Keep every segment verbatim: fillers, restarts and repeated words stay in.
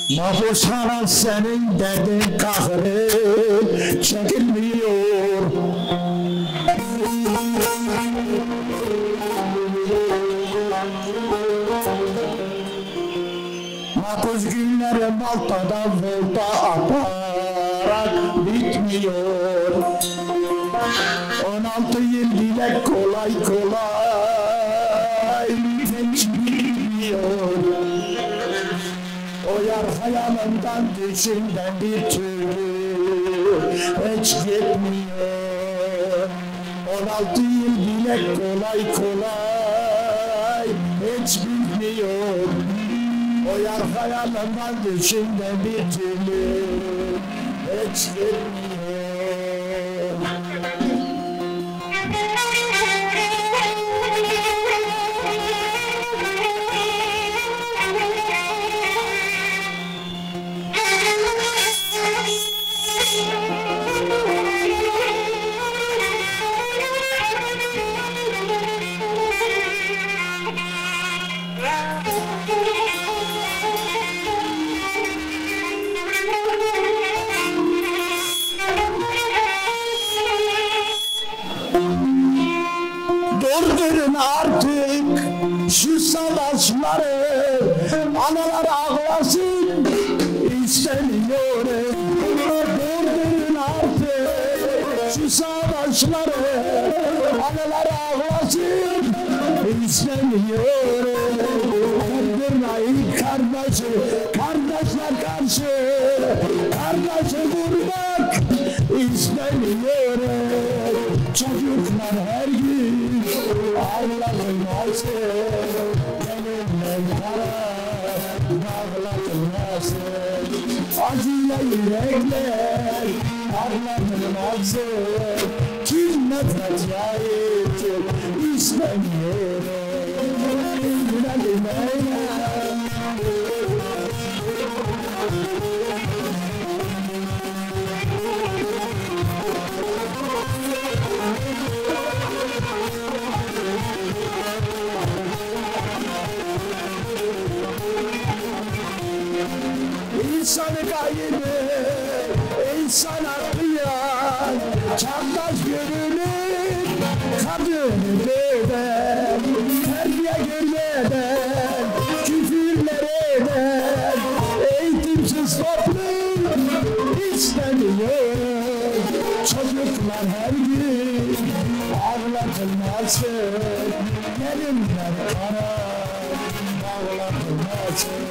Mahpus Hasan, senin derdin kahrın çekilmiyor. Mahpus günleri Malta'da volta atarak bitmiyor. On altı yıl bile kolay kolay geçmiyor. O yar hayalından, düşümden bir türlü hiç gitmiyor. On altı yıl bile kolay kolay hiç bitmiyor. O yar hayalından, düşümden bir türlü hiç gitmiyor. Durdurun artık şu savaşları, analar ağlasın, istemiyorum. Durdurun artık şu savaşları, analar ağlasın, istemiyorum. Kırdırmayın kardeşi, kardeşler karşı, kardeşi vurmak istemiyorum. Çocuklar her gün ağlatılmasın, benimle para bağlatılmasın. Acıyla yürekler ağlatılmasın. Kim nefret yayıp istemiyorum. İnsanı kaybı, insana kıyan, çağdaş görünüp kadını döven, terbiye görmeden küfürler eden eğitimsiz toplum istemiyor. Çocuklar her gün ağlatılmasın, gelinler kara bağlatılmasın,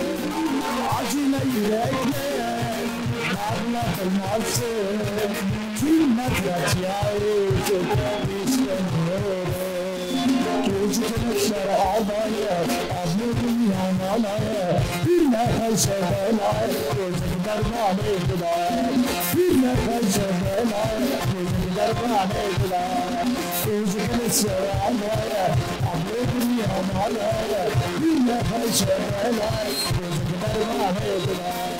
acıyla yürekler ağlatılmasın. Kim nefret yayıp istemiyorum. Küçük gençler alaya, abla dünyanın alaya, bir nefes evvelaya, gözüm derman ediler. Bir nefes evvelaya, gözüm derman ediler. Küçük gençler alaya, abla dünyanın alaya, bir nefes evvelaya, gözüm derman ediler.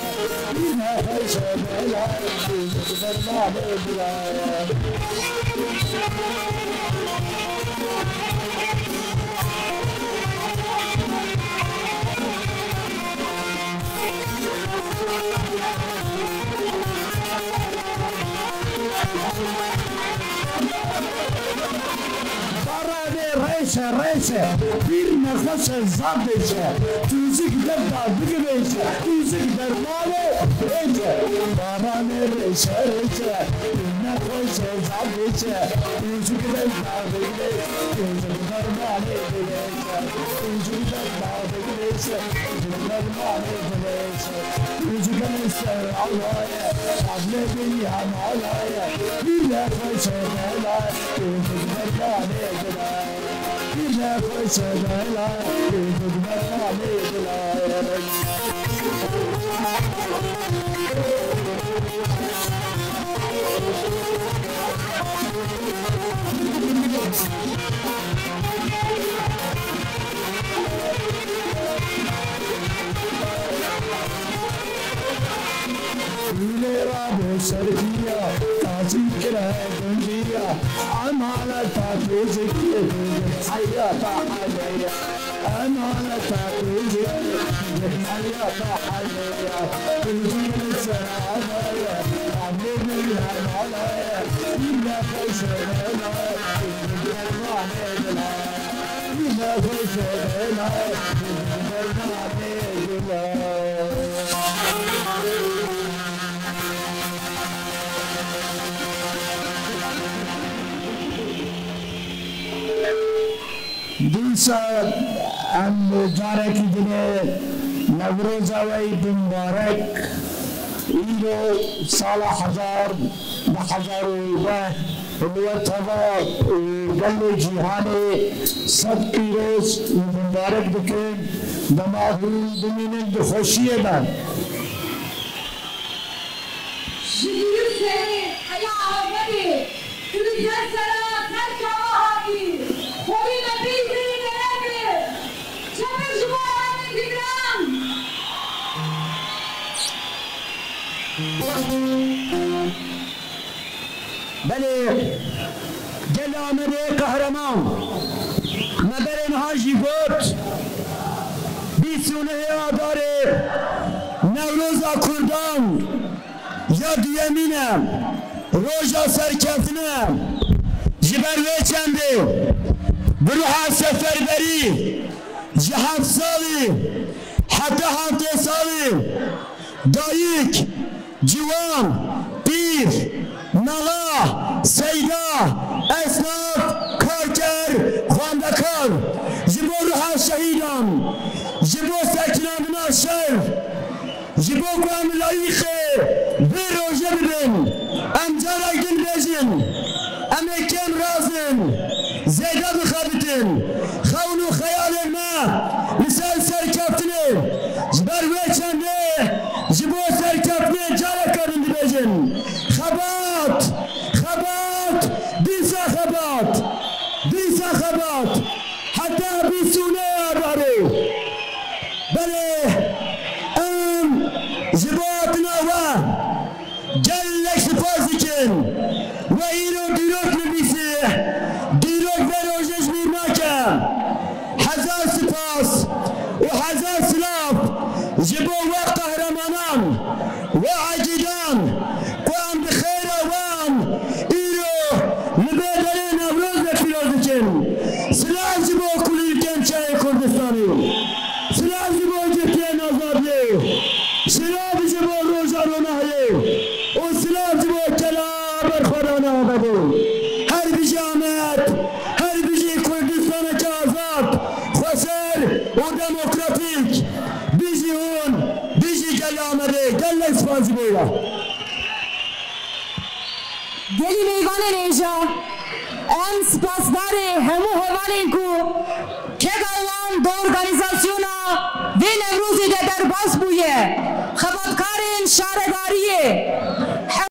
Bir nefes evvelaya, gözüm derman ediler. Baranê reşe reşe, bir nefese zaf deşe, tûzik dev da bigivêşe, tûzik dermanê êşe. Baranê reşe reşe, bir nefese zaf deşe, tûzik dev da bigivêşe, tûzik dermanê dilêşe, tûzik dev da bigivêşe, tûzik dermanê dilêşe. Tûzik gençler alaya, abla dünyanın alaya, bir nefese evvelaya, gözüm derman ediler. Bir nefes evvela gözümden aldılar. Lê rabo serkiya, tazî kire gundiya, emaneta tûzikiyê, heyata aleye. Dîsa em carekî din ê Newroza we yî bi mibarek. Îro sala hezar, du hezar û neh li we teva, e, gelê cîhanê sed pîroz û mibarek dikin. Dema hûn bimînin di xweşiyê de. Ji Brukselê heya Amedê, tu li ser sera ser çava hatî, xwedî me pêş berî te nekir. Çepik ji bo Amedê giran. Belê, gel Amedê qehreman. Me berê niha jî got, bîst û nehê Adarê Newroza Kurdan ya duyemîn e, roja serkeftine. Ji ber wê çendê bi ruha seferberî ji heft salî heta heftê salî dayik, ciwan, pîr, mela, seyda, esnaf, karker, xwendekar, ji bo ruha şehîdan, ji bo sekinandina şer, ji bo ku em layîqê vê rojê bibin, em carek din bêjin, em ê kêm razin, zêde bixebitin. Xewn û xeyalên me li ser serkeftinê, ji ber wê çendê ji bo serkeftinê careke din dibêjin. Xebat! Xebat! Dîsa xebat! Dîsa xebat! Heta bîst û nehê Adarê. Belê, em ji bo hatina we gelek spas dikin. We îro dîrok nivîsî, dîrok vê rojê ji bîr nake. Hezar spas û hezar silav ji bo we qehremanan, we ecîdan ku em bi xêra wan îro li vê derê Newroz ve pîroz dikin. Silav ji bo kulîlkên çiyayê Kurdistanê. Silav ji bo cihiyên azadiyê. Silav ji bo roja ronahiyê. Û silav ji bo kela berxwedana Amedê. Her bijî Amed, her bijî Kurdistaneke azad, xweser û demokratîk. Bijî hûn, bijî gel Amedê. Gelek spas ji bo we. Gelî mêvanên hêja, em spasdarê hemû hevalên ku keda wan di organîzasyona vê Newrozê de derbas bûye, xebatkarên şaredariyê,